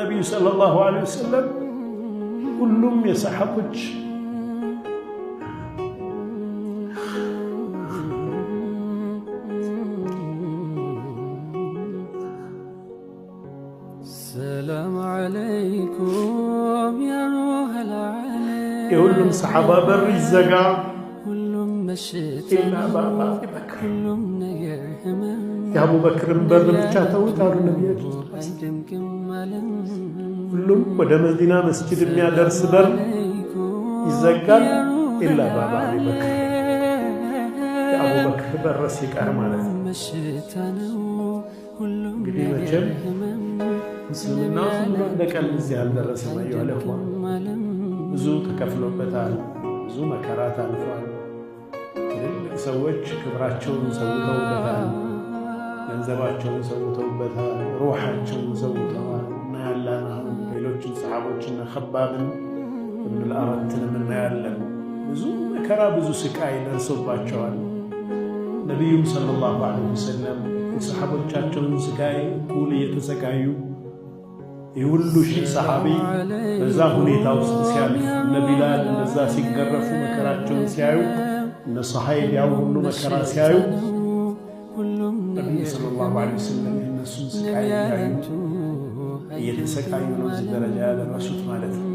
ነቢዩ ሰለላሁ ዐለይሂ ወሰለም ሁሉም የሰሓቦች السلام عليكم يا روح العالم የሁሉም ሰሓባ በር ይዘጋ ሁሉም በሽታ ኢላ ባባ አቢበክር፣ ሁሉም ነገር ህመም የአቡበክርን በር ብቻ ተውት አሉ ነቢያችን። አይደምቅም ዓለም። ሁሉም ወደ መዲና መስጂድ የሚያደርስ በር ይዘጋል፣ ኢላ ባባ አቢበክር፣ የአቡበክር በር ሲቀር ማለት ነው። በሽታ ነው ሁሉም እንግዲህ ነገር መቼም ህመም እስልምና ዝም ብሎ እንደ ቀልድ እዚህ አልደረሰም። አዩሀል ኢኽዋ፣ ዓለም። ብዙ ተከፍሎበታል። ብዙ መከራ ታልፏል። ትልልቅ ሰዎች ክብራቸውን ሰውተውበታል። ገንዘባቸውን ሰውተውበታል። ሩሓቸውን ሰውተዋል። እናያለን። አሁን ሌሎችን ሰሓቦችን ኸባብን እብኑል አረትንም እናያለን። ብዙ መከራ፣ ብዙ ስቃይ ደርሶባቸዋል። ነቢዩም ሰለላሁ ዐለይሂ ወሰለም የሰሓቦቻቸውን ስቃይ እኩል እየተሰቃዩ፣ ይህ ሁሉ ሺህ ሰሓቢ በዛ ሁኔታ ውስጥ ሲያልፍ፣ እነ ቢላል እነዛ ሲገረፉ መከራቸውን ሲያዩ፣ እነ ሰሃይብ ያው ሁሉ መከራ ሲያዩ፣ ሁሉም ነቢዩ ሰለላሁ ዐለይሂ ወሰለም የእነሱን ስቃይ እያዩ እየተሰቃዩ ነው እዚህ ደረጃ ያደረሱት ማለት ነው።